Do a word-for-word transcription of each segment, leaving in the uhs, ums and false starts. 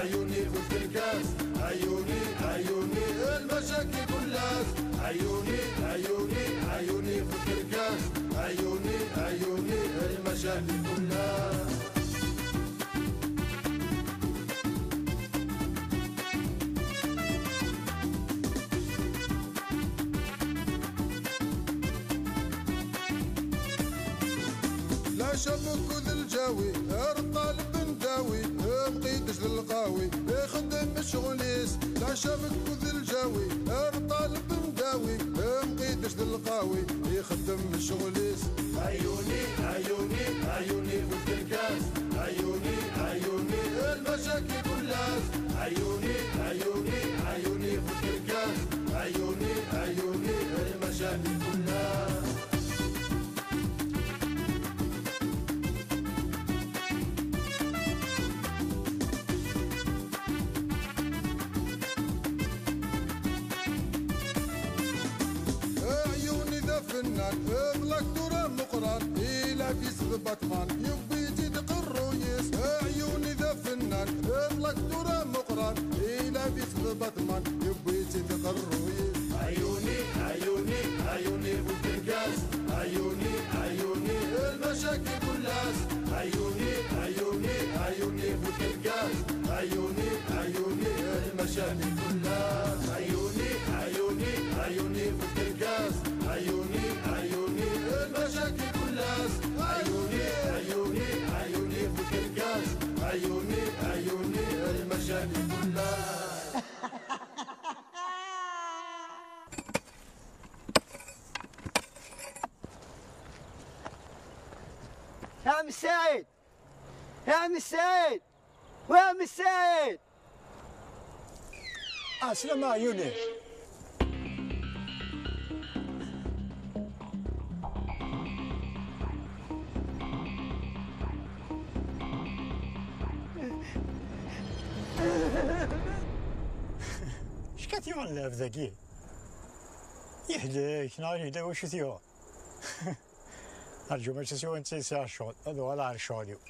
عيوني في الكركاس، عيوني، عيوني، المشاكل كلها. عيوني، عيوني، عيوني في الكركاس، عيوني، عيوني، المشاكل كلها. لا شبك ذا الجاوي، ارقى البنداوي، مقيدش للقاوي، يخدم الشغليس. لا شبك ذا الجاوي، ارقى البنداوي، مقيدش للقاوي، يخدم الشغليس. عيوني، عيوني، عيوني في الكركاس، عيوني، عيوني، المشاكل كلها. عيوني، عيوني، عيوني في الكركاس، عيوني، عيوني، المشاكل كلها. عيوني ذا فنان، بلاك دورة مقران، إلا في سلبة مان، يبي تدق الرويس. عيوني ذا فنان، بلاك دورة مقران، إلا في سلبة مان، يبي تدق الرويس. عيوني، عيوني، عيوني في الكركاس، عيوني، عيوني، المشاكل كلها. عيوني، عيوني، عيوني في الكركاس، عيوني، عيوني، المشاكل كلها. عيوني، عيوني، عيوني في الكركاس، عيوني، عيوني، المشاكل كلها. عيوني، عيوني، عيوني في الكركاس، عيوني، عيوني، المشاكل كلها. يا عم السعيد، يا عم السعيد، ويا عم السعيد. عسلامة عيوني. شكات يوم نلعب ذاكي؟ يهديك، نهار يهدى وش ثيوغ. أرجو ما تسوى أنت ساعة الشغل، هذا ولا على الشغل يوم.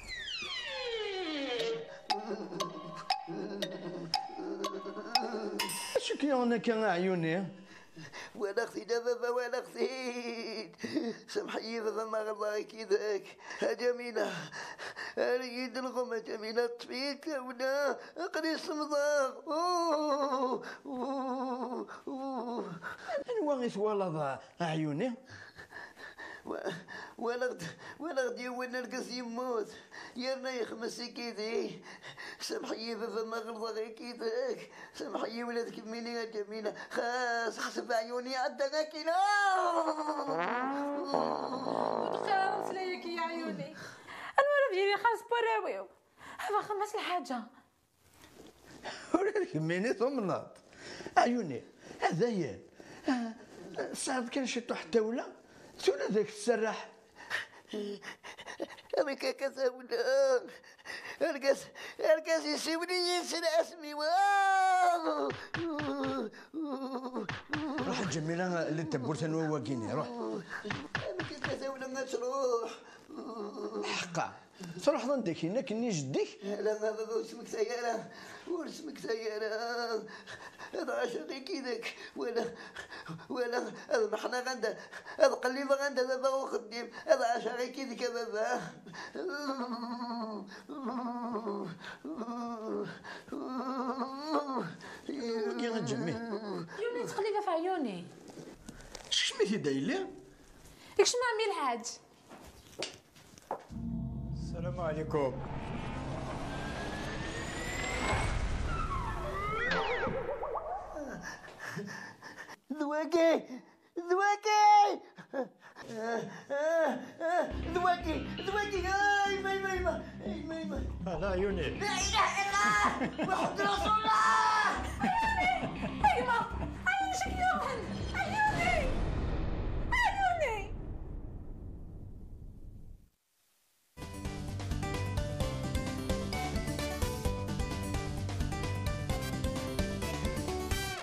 شكي هناك يا عيوني؟ ولا اختي لا بابا ولا اختي. سمحي بابا ما غلطك كذاك. ها جميلة، ريد الغمة جميلة، طفيت ولا قري الصمداغ. أوه، أوه، أوه. أنوا غي توالض أعيوني؟ و-، ولا غد-، ولا غدي وين نرقص يموت، يرنا يخمس كيدي. سمحي بابا ما غلطة غير كيدك. سمحي ولادك مني يا جميلة، خاص حسب عيوني عندنا كيلو. ودخلت ليك يا عيوني. أنا ولا بجيني خاص بوراويو. هذا خمس الحاجة. ولا كميني ثمنات. عيوني، هذايا. آه، صعب كان شي طوح الدولة. ثولا ذاك تسرح. هذيك كتاولة. أرقص، أرقص يسيبني ينسى اسمي. واه. روح الجميلة للتبورت نواقيني، روح. هذيك كتاولة ما تروح. حقا. تروح عندك هناك ني جدك؟ لا، ما، ما، ما، اسمك سيارة. واسمك سيارة. هذا عشقي كيدك. ولا، ولا، هذا محنا غندا. هذا قليبة غندا بابا وخديم. هذا عشقي كيدك يا بابا. وكي غنجمي؟ يوني تقليبة في عيوني. شكشمي في دايلي؟ يكشم عمي الحاج. السلام عليكم. ذواكي، ذواكي، ذواكي، ذواكي. اي ما، اي ما، اي ما، اي ما، اي ما. لا، عيوني. لا اله الا الله محمد رسول الله. عيوني، اي ما، اي شكل يوهن. عيوني، عيوني.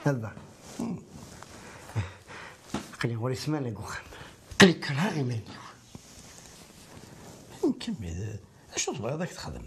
هلبا. قلي وري سمانة قوخان. قلي كرهاغ إيمانيو. نكمل. أشو تبغيض أك تخدم؟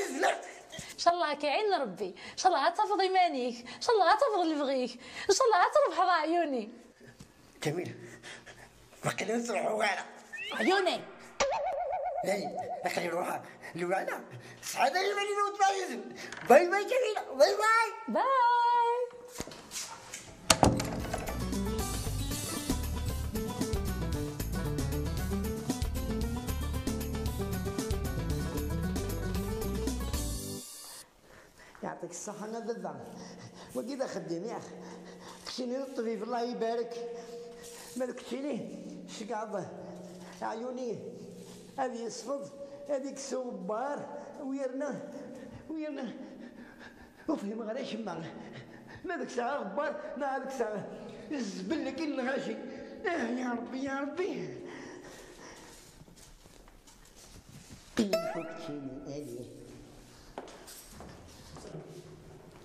tizlaft. Incallah ad k-iɛin Rebbi, incallah ad tafeḍ iman-ik, incallah ad tafeḍ lebɣi-k, incallah ad trebḥeḍ a ɛyuni. Kamila, waqila ur ttruḥuɣ ara. Ɛyuni! Dayen, aql-i ruḥeɣ. Lweɛda, sɛad ay iman-im a weltma Ɛizen. Bye bye Kamila, bye bye. Bye. Yeɛṭik ṣṣeḥḥa a baba. Wagi d axeddim, yax. Keččini d ṭṭbib, Allah ibarek. Ma d keččini, cegɛeḍ aɛyuni ad yesfeḍ, ad ikkes uɣebbar, u yerna, u yerna, ur fhimeɣ ara acemma. Ma ad kkseɣ aɣebbar, neɣ ad kkseɣ zzbel akin n lɣaci. Ah, ya Rebbi, ya Rebbi. Qim ur keččini, ali.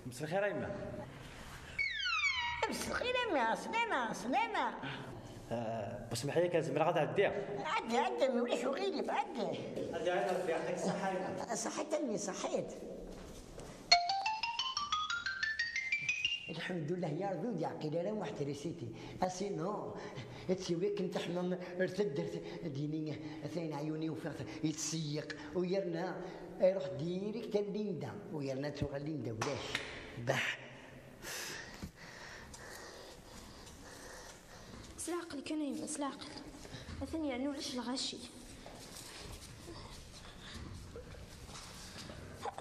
Mselxir a yemma. Mselxir a mmi, slama, slama. Ah, usmeḥ-iyi kan, zemreɣ ad ɛeddiɣ? Ɛeddi, ɛeddi, a mmi, ulac uɣilif, ɛeddi. Ad iɛin Rebbi, yeɛṭik ṣṣeḥḥa a yemma. Ṣeḥḥit a mmi, ṣeḥḥit. Lḥemdullah, ya Rebbi, ur d-yeɛqil ara Muḥ Trisiti. Asino, ad tiwi akken teḥma ar taddart, ad yini, atan ɛyuni ufiɣ-t yettseyyiq, u yerna iruḥ direct ar Linda, u yerna tuɣal Linda ulac. Bah. S leɛqel kan a yemma, s leɛqel. Atan yerna ulac lɣaci.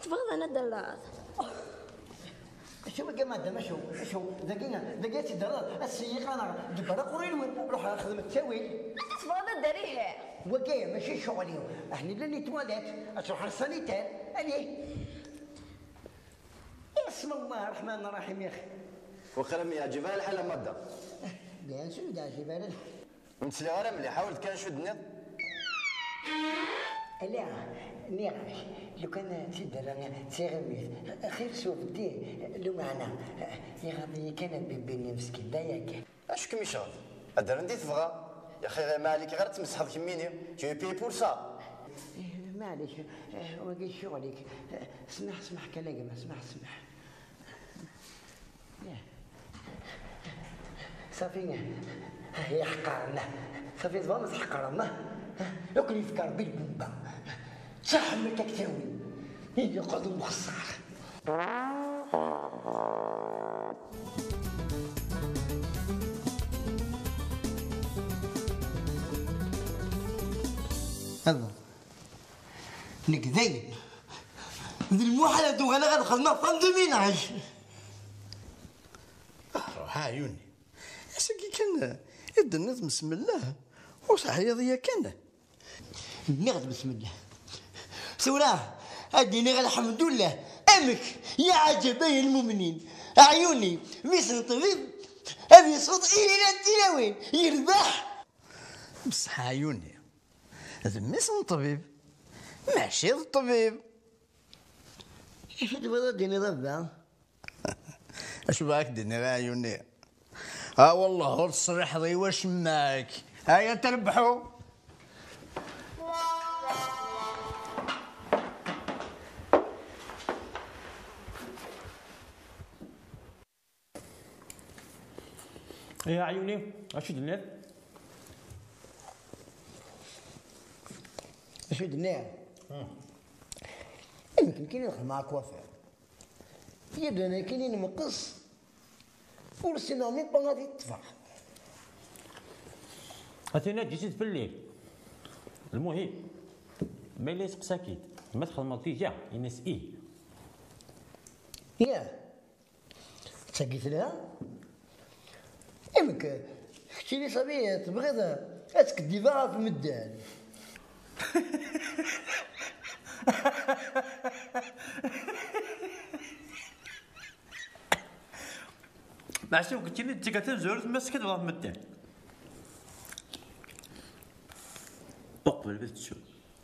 Tebɣiḍ ad d-terreḍ? Acu wagi a madam, acu, acu, dagi, dagi ad tt-id-terreḍ, ad seyyiqeɣ neɣ ǧebber aqerruy-nwen, ruḥ xdem ttawil. Anta tebɣiḍ ad d-terr ihi? Wagi mačči ccɣel-iw, aḥni llan les toilettes, ad truḥ ar sanitaire, allez. Isem Allah Ṛṛeḥman Ṛṛaḥim, yaxi. Waqila ma yeɛǧib-ak lḥal a madam. Bien sûr, yeɛǧib-aɣ lḥal. Ur ttliɣ ara mliḥ, ḥawel-d kan acu d-tenniḍ. Ala, nniɣ-ak, lukan d tidderra d tiɣimit, xir s ubeddi, lumeɛna, iɣaḍ-iyi kan a bibi-nni meskin, d aya kan. Acu kem-iceɣben? Ad d-rren di tebɣa. Yaxi ma ɛlik ɣer ad tmesḥeḍ kemmini, tu es payé pour ça. Eh, ma ɛlik, eh, wagi ccɣel-ik. Eh, smeḥ, smeḥ kan a gma, smeḥ, smeḥ. Safi, iḥeqqaren. Safi, tebɣam ad tḥeqqrem? Akk yefka Rebbi lbumba. Ttaḥemmet ad k-tawi. Yeqqel d umxeṣṣar. Hada. Nekk dayen. D lmuḥal ad uɣaleɣ ad xedmeɣ femme de ménage. Ruḥ a ɛyuni. Ass-agi kan i d-tenniḍ besmellah, ur teḥyiḍ yakan? Nniɣ-d besmellah. Tura ad d-iniɣ lḥemdullah. Amek? Ya ɛǧab ay lmumnin. Ɛyuni, mmi-s n ṭṭbib, ad yesweḍ ilila n tilawin. Yerbeḥ! Bṣeḥ a ɛyuni, d mmi-s n ṭṭbib, mačči d ṭṭbib. Acu tebɣiḍ ad d-tiniḍ a baba? Acu bɣiɣ ad k-d-iniɣ a ɛyuni? Ah, wellah ur teṣliḥeḍ i wacemma-k. Aya trebḥu. Ihi a Ɛyuni, acu d-tenniḍ? Acu d-nniɣ? Amek nekkini nexdem akwafir. Yal d nekkini nmeqqes, ur ssineɣ même pas ad t-ṭṭfeɣ. A tin-a ǧǧet-it fell-i. Lmuhim, ma yella yesteqsa-k-id, ma txedmeḍ tija, ini-as ih. Yah. D tagi telha? Amek, keččini sabi tebɣiḍ ad tkeddibeḍ ɣef medden? Meɛsub keččini d tagi tamezwarut ma tkeddibeḍ ɣef medden. Uqbel ma tettu.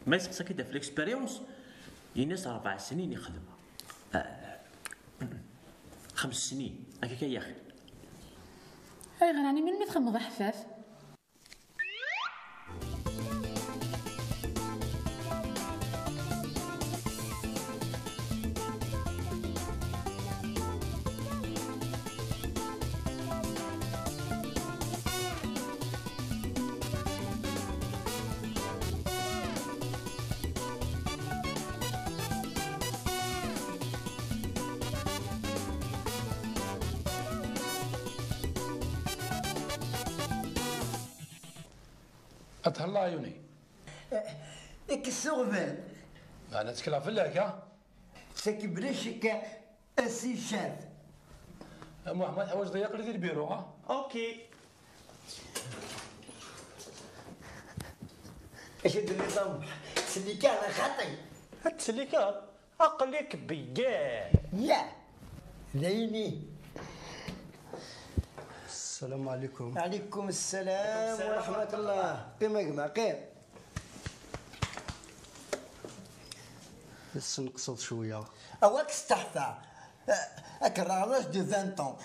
Ma yesteqsa-k-id ɣef l'expérience, ini-as rebɛa snin i xedmeɣ. Ah, xems snin, akka kan yaxi. Ayɣer ɛni melmi txedmeḍ aḥeffaf? Ad thelleḍ a Ɛyuni. Kkes uɣbel. Meɛna ttekleɣ fell-ak, ha? Saki bla ccek a si Ccad. A Muḥ, ma teḥwaǧeḍ-iyi, aql-i di lbiru, ha? Ok. Acu d nniḍam? Tsellikeḍ neɣ xaṭi? Ad tsellikeḍ? Aql-ik beggan. Yah! D ayen-i. Sslam ɛlikum. Ɛlikum sslam wa raḥmatullah. Qqim a gma, qqim. Tesneqseḍ cwiya. Awak steḥfa. Ad k-rreɣ l'âge de vingt ans,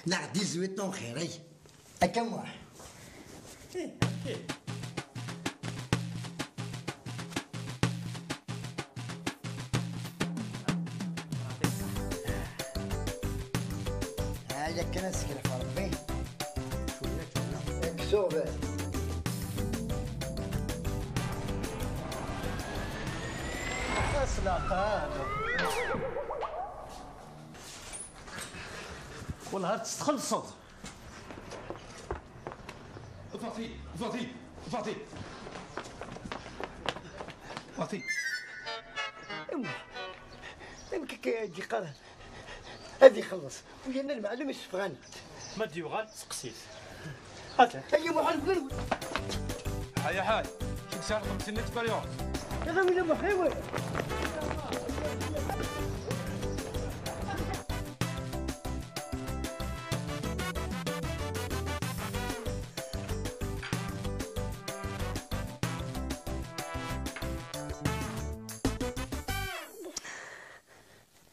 neɣ dix-huit ans xir-ik. Akka Muḥ. Aya kan ad seglef Rebbi. Kkes uɣbel. Aslaqan. Wellah ad tt-txellṣeḍ. Fati, Fati, Fati. Fati. Amek akka i d-yeqqar ad ixelleṣ? U yerna lmeɛlum yessefɣen-t. Ma d-yuɣal, seqsi-t. Ata. Ay, Muḥ, ur. Ḥay, ḥay. Kečč tesɛiḍ xemsin n l'expérience. Iɣawin a Muḥ, iɣawin.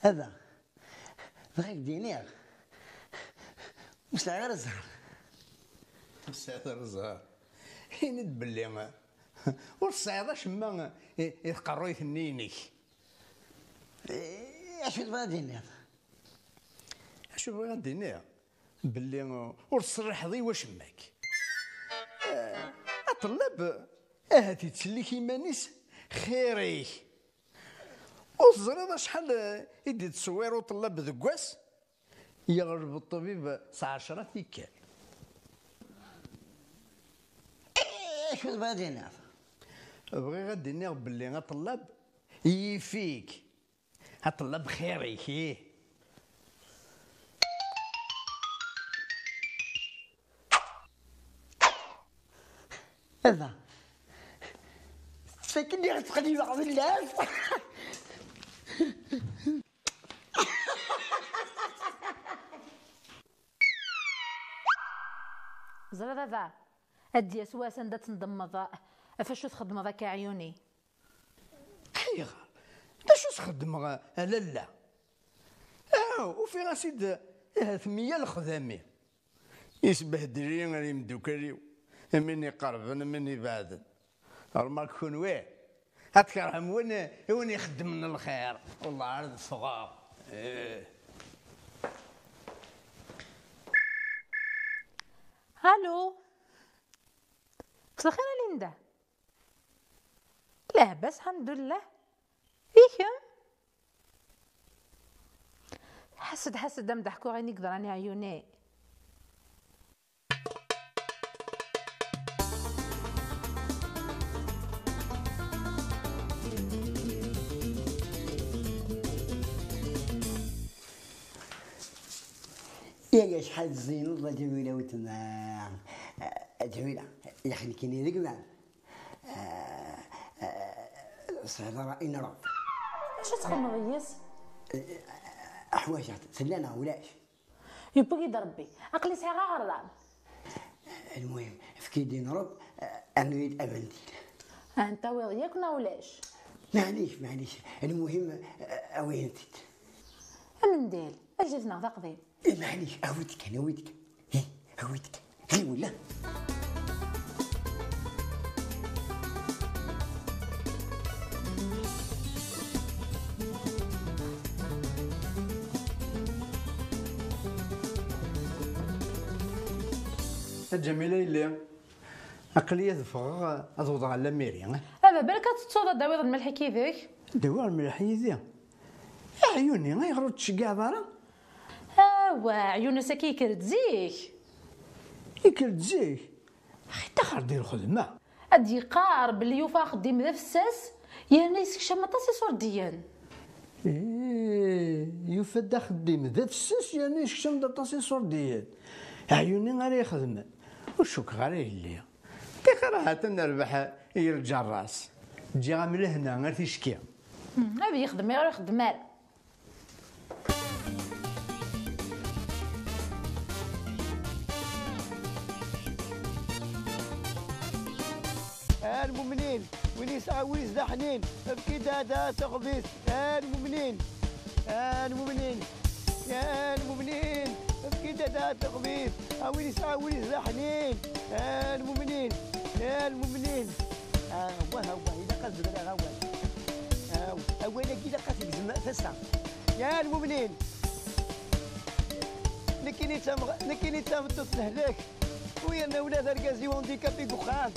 Hada. Bɣiɣ ad k-d-iniɣ, ur sɛiɣ ara zzher. Ur tesɛiḍ ara zzher? Ini-d belli ur tesɛiḍ acemma i, i tqerruyt-nni-inek. I, acu tebɣiḍ ad d-tiniḍ? Acu bɣiɣ ad d-iniɣ? Belli ur teṣliḥeḍ i wacemma-k. Eh, aṭellab ahat yettsellik iman-is xir-ik. Ur teẓriḍ acḥal, eh, i d-yettṣewwir uṭellab deg wass? Yeɣleb ṭṭbib s ɛecra tikkal. Eh, acu tebɣiḍ ad d-tiniḍ? Bɣiɣ ad d-iniɣ belli aṭellab yif-ik. Aṭellab xir-ik, ih. Aba. Sakin i ɣ-ttqellibeɣ fell-as. Ẓriɣ, baba, ad d-yas wass anda tendemmeḍ ɣef wacu txeddmeḍ akka, a Ɛyuni. Ayɣer? D acu s-xeddmeɣ a lalla? Ah, ufiɣ-as-id ahat meyya lexdami. Yesbehdel-iyi ar yimdukal-iw, min iqerben, min ibeɛden. Remark kunwi, ad tkerhem win, win ixeddmen lxir. Wellah ar d-ffɣeɣ. Eh. Allô. مساء الخير يا ليندا. لاباس الحمد لله. إيه كم؟ حسد حسد دم ضحكوا غير نقدر أنا عيوني. يا شحال تزينوا الله جميلة وتما. جميلة، يا أخي كيني ذيك ما. سهل رأي نرى. اش تخمم غيس؟ حوايج سلانا ولاش؟ يبقى يد ربي، عقلي سعي غير غرضان. المهم، فكي دي نرد، أنا يد أبنديل. انت ويض ياك ولاش؟ معليش معليش، المهم، أوين انت؟ امنديل، اجلسنا ذا قضيب. معليش، أودك أنا أودك. هاودك. هاي ولا. A Ǧamila yelli, aql-iyi ad ffɣeɣ ad awḍeɣ ɣer lamiri. Baba, balak ad tettuḍ ad d-tawiḍ lmelḥ-ik yid-k. Ad d-awiɣ lmelḥ yid-i? Aɛyuni, ayɣer ur d-tceggɛeḍ ara? Awa, Ɛyunes-agi yekker-d zik. Yekker-d zik? Axi ttaxer di lxedma. Ad d-yeqqar belli yufa axeddim d afessas yerna yessekcam aṭas iṣurdiyen. Ih, yufa-d axeddim d afessas yerna yessekcam-d aṭas iṣurdiyen. Ɛyuni ara ixedmen. Ur cukkeɣ ara yelli. Ṭixer ahat ad nerbeḥ i lǧerras. Ǧǧiɣ-am lehna ar ticki. Ad yexdem, ayɣer ur ixeddem ara? A lmumnin, win yesɛa wis d aḥnin, efk-id ada taxbizt. A lmumnin, a lmumnin, a lmumnin, efk-id ada taxbizt. A win yesɛa wis d aḥnin, a lmumnin, a lmumnin. Awah, awah, ilaq ad zegreɣ awal. Aw, awal-agi ilaq ad t-gzem tasa. Ya lmumnin! Nekkini d tameɣ-, nekkini d tameṭṭut n lehlak. U yerna ula d argaz-iw handicapé deg uxxam.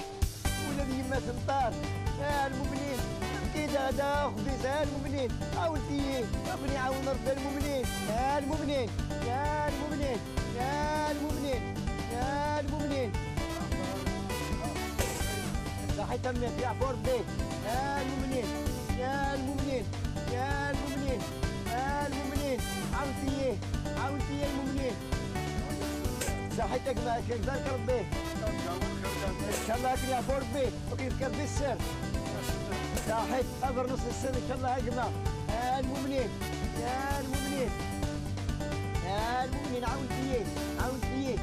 Ula d yemma tenṭer. A lmumnin! Efk-iyi-d da axbiz, a lmumnin! Ɛawnet-iyi! Ad ken-iɛawen Rebbi, a lmumnin! A lmumnin! A lmumnin! Ya lmumnin, ya lmumnin. Saḥit a mmi, yeɛfu Rebbi. Ya lmumnin, ya lmumnin, ya lmumnin, ya lmumnin. Ɛawnet-iyi, ɛawnet-iyi a lmumnin. Saḥit a gma, ibarek Rebbi. Incallah ad ken-yeɛfu Rebbi. وكيف كان في السر. صحيت، أبرنص السر إن شاء الله يا جماعة. يا المؤمنين، يا المؤمنين، يا المؤمنين، عاون فيي، عاون فيي.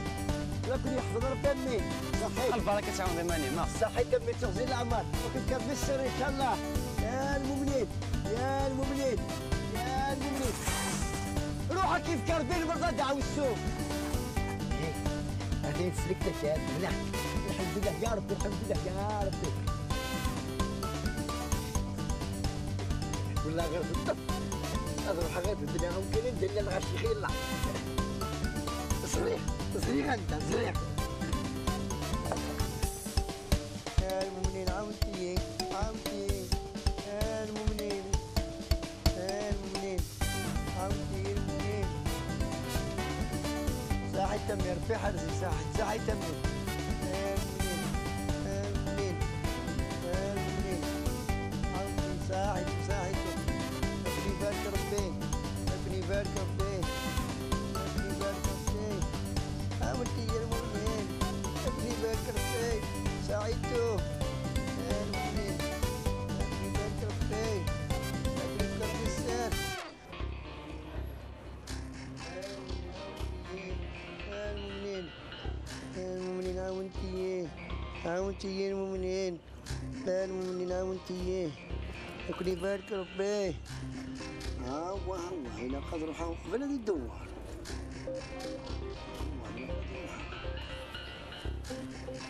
لكن يحفظ ربي أمي. صحيت. البركة تعاون ضماني، ما. صحيت أمي، تغزي الأعمار. وكيف كان في السر إن شاء الله. يا المؤمنين، يا المؤمنين، يا المؤمنين. روحك كيف كان في المرضى دعوا السوق. هذه سلكتك يا بلح. الحمد لله يا ربي، الحمد لله يا ربي. والله غير في الطب. أضرب حاجات في الدنيا، ممكن ندير لنا غير شي خير الله. صريح، صريح أنت، صريح. يا المؤمنين عاونتي، عاونتي. يا المؤمنين. يا المؤمنين. عاودي يا المؤمنين. صاحي تمي، ربي حرزي، صاحي، صاحي تمي. يا المؤمنين. يا المؤمنين. يا المؤمنين. عاودي، صاحي، صاحي تمي. ربي يبارك ربي. ربي يبارك ربي. ربي يبارك ربي. عاودي يا المؤمنين. ربي يبارك ربي. ساعدتو. يا المؤمنين. ربي يبارك ربي. ربي يبارك ربي السير. يا المؤمنين، يا المؤمنين، عاونتي، عاونتي يا المؤمنين، يا المؤمنين، عاونتي. يكون يبارك ربي. ها هو، ها هو، هنا قد روحه قبل هذه الدوار.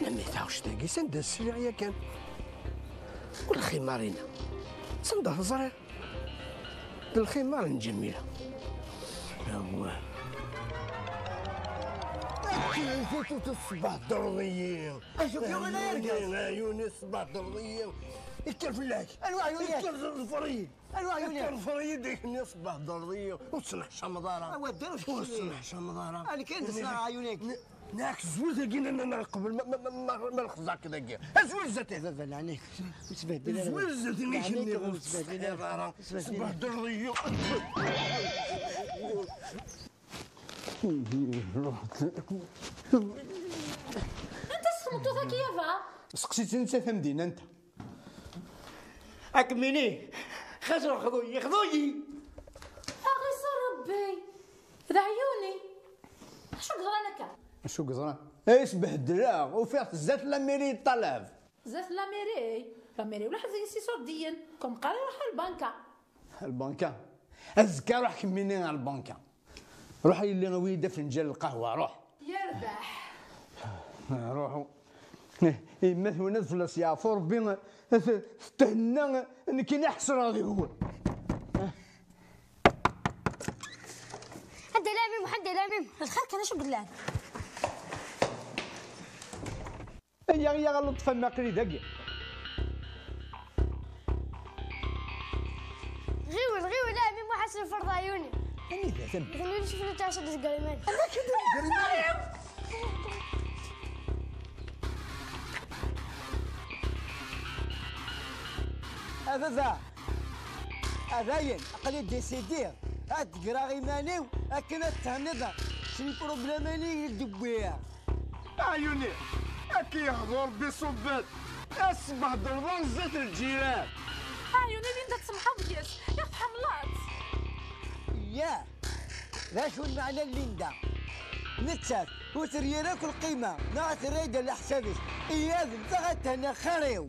لما يتعوش تاقي سند السريع يا كان. والخمارينا. سند الزرير. الخمار جميلة. يا الله. Tesbehdreḍ-iyi. Acu k-yuɣen ay argaz? Ɛyuni, tesbehdreḍ-iyi. Ikker fell-ak. Anwa ɛyuni? Ikker ḍfer-iyi. Anwa ɛyuni? Ikker ḍfer-iyi-d, ikenni tesbehdreḍ-iyi. Ur tesneḥcameḍ ara. Awa, dder ur Ur tesneḥcameḍ ara. Anek anda tesneɣ ɛyuni-agi? Neɣ zwiz-agi n-, n-, n-, qbel ma, ma, ma, ma, ma nxeẓẓeɣ-k dagi. Azwil zdat-i. Baba, leɛnayek, ur sbehdil ara. Zwiz zdat-i, leɛnayek, ur sbehdil ara. Ur sbehdil ara. Sbehdil ara. Sbehdleḍ-iyi. Anta s tmeṭṭut-agi, yaba? Seqsi-tt netta tamdina-nta. Ad kem-iniɣ, xas xḍu-yi, xḍu-yi. Aɣis a Rebbi, d ɛyuni. Acu yeḍran akka? Acu yeḍran? Ay sbehdleɣ, ufiɣ-t zdat lamiri yeṭṭalab. Zdat lamiri? Lamiri ulaḥ deg-s isurdiyen, comme qal iruḥ ɣer lbanka. Lbanka? Azekka ruḥ kemmini ɣer lbanka. Ruḥ a yelli awi-yi-d afenǧal n lqahwa, ruḥ. Yerbeḥ. Ruḥu. Yemma-twen ad fell-as yeɛfu Rebbi, t-, thenna, nekkini ḥesreɣ deg-wen. Anda yella ɛemmi Muḥend, yella ɛemmi Muḥend? Lxir kan, acu yellan? Aya, aya, a Luṭfa, ma aql-i dagi. Ɣiwel, ɣiwel, a ɛemmi Muḥend, s lferḍ ɛyuni. Anida-ten? Deg lwil, cefna ttɛassa deg Grimani. Anida-ten deg Grimani? A baba, a dayen, aql-i décidé ad d-greɣ iman-iw akken ad thenniḍ s lproblème-nni i d-wwiɣ. Ɛyuni, ad k-yehḍu Rebbi, ṣubbeḍ, ad tesbehdleḍ ar zdat lǧiran. Ɛyuni, Linda tsemḥeḍ deg-s, i tḥemmleḍ-tt? Yah, d acu lmeɛna n Linda? Nettat ur terri ara akk lqima, neɣ ad terra-yi-d leḥsab-is. Iyad, nteɣ ad thenna xir-iw.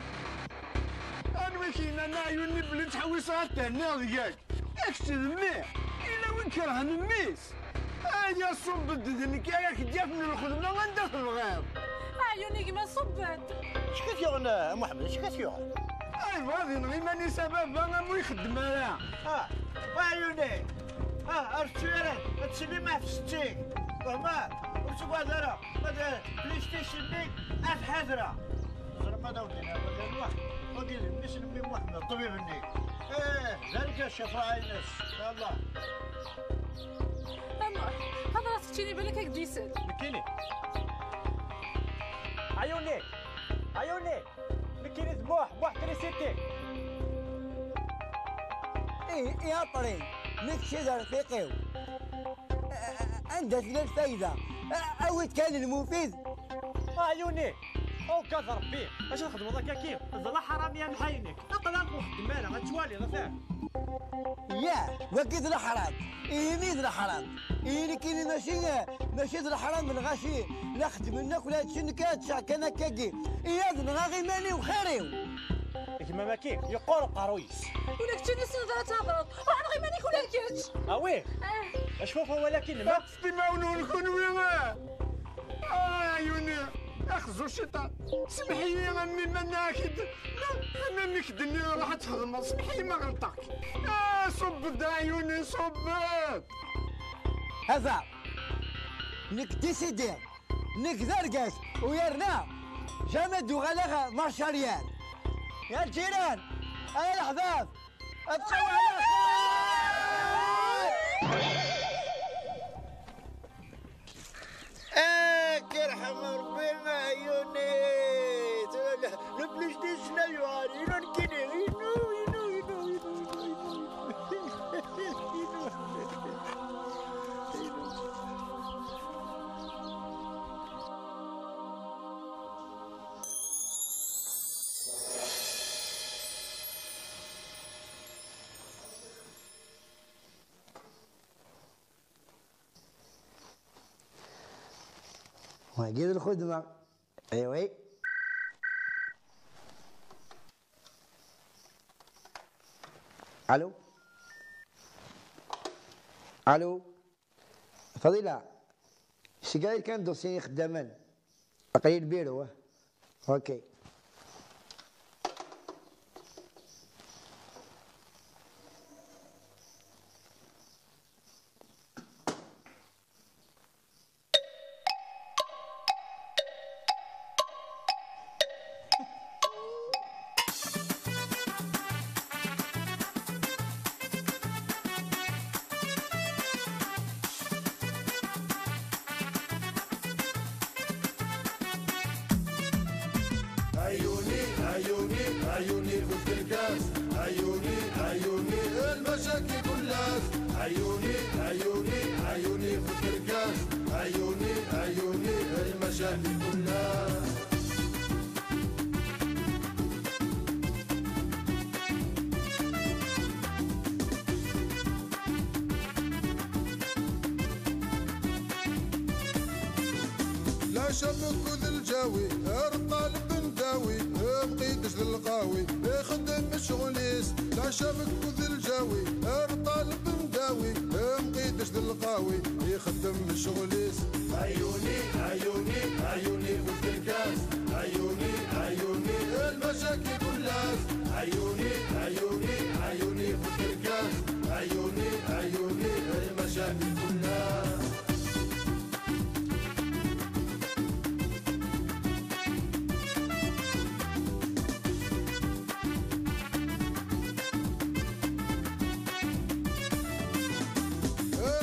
Anwa i k-yennan a Ɛyuni belli ttḥewwiseɣ ad thenniɣ deg-k? Kečč d mmi, yella win kerhen mmi-s. Aya ṣubb-d, d nekk ara k-d-yafen lxedma anda tebɣiḍ. Ɛyuni gma, ṣubb-d. Acu k-yuɣen a Muḥemmed, acu k-yuɣen? Ay, yebɣa ad ineɣ iman-is a baba, am ur ixeddem ara. Ah, a Ɛyuni. Ah, ar tečču ara, ad tsellim ɣef setti. Fehmeḍ? Ur ttagad ara. Hada PlayStation-nni, ad ḥadreɣ. Teẓram ma d awgin, wagi d Nuḥ, wagi d mmi-s n mmi Muḥemmed, ṭṭbib-nni. Eh, d argaz, cafeɛ-ines, yallah. A Muḥ, hḍer-as keččini, balak ad k-d-isel. Nekkini? Ɛyuni! Ɛyuni! Nekkini d Muḥ, Muḥ Trisiti. Ih, ih, a ṭri, nekk d arfiq-iw. Anda tella lfayda? Awi-d kan lmufid. Ɛyuni! Awgad Rebbi! Acu txedmeḍ akka-ki? D laḥram ya mḥaynek! Aql-aɣ ur xeddem ara, ad twaliḍ, atan! Yah, wagi d laḥram! Ihi mi d laḥram! Ihi nekkini mačči, mačči d laḥram n lɣaci, la xeddmen akk la ččen kan, ččeɣ kan akka-gi! Ihi ad nɣeɣ iman-iw xir-iw! Gma-m-agi yeqqur uqerruy-is. Ula d keččini tessneḍ ara thedreḍ. Ruḥ nɣ iman-ik ula d kečč. Awi. Ah. Acfu ɣef wawal-agi n ma. Ṭṭfet imawen-nwen kunwi. Ah, ɛyuni. Axzu ciṭan. Semḥ-iyi a mmi, ma nniɣ-ak-id. Ma, ma mi k-d-nniɣ ruḥ ad txedmeḍ. Semḥ-iyi ma ɣelṭeɣ-k. Ah, ṣubb-d a ɛyuni, ṣubb-d. Hada. Nekk décidé. Nekk d argaz, u yerna jamais d-uɣaleɣ marcharial. Ya lǧiran, ay leḥbab, ad tqawem ɛla xir! Ad k-irḥem Rebbi a ɛyuni. Le PlayStation-a yuɣal inu nekkini, inu, inu, inu. Wagi d lxedma. Eh oui. Allô? Allô? Fadila, seg-a kan dossier ixeddamen. Aql-i lbiru, ah. Ok. عيوني في الكركاس، عيوني، عيوني، المشاكل كلها. عيوني، عيوني، عيوني في الكركاس، عيوني، عيوني، المشاكل كلها. لا شبك ذ الجاوي، ارقى البنداوي، بقيتش ذ القاوي، يخدم شغليس. لا شبك ذ الجاوي، ارقى البنداوي، بقيتش ذ القاوي، يخدم شغليس. عيوني، عيوني، عيوني في الكركاس، عيوني، عيوني، المشاكل كلها. عيوني، عيوني، عيوني في الكركاس، عيوني، عيوني، المشاكل كلها.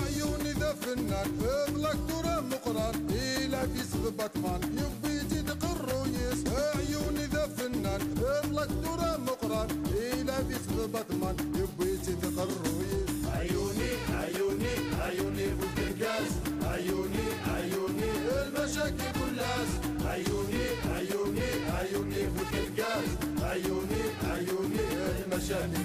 عيوني ذا فنان، اطلق ترى مقران، إلى في سبطمان، يبي تدق الرويس. عيوني ذا فنان، اطلق ترى مقران، إلى في سبطمان، يبي تدق الرويس. عيوني، عيوني، عيوني في الكركاس، عيوني، عيوني، المشاكل كلها. عيوني، عيوني، عيوني في الكركاس، عيوني، عيوني، المشاكل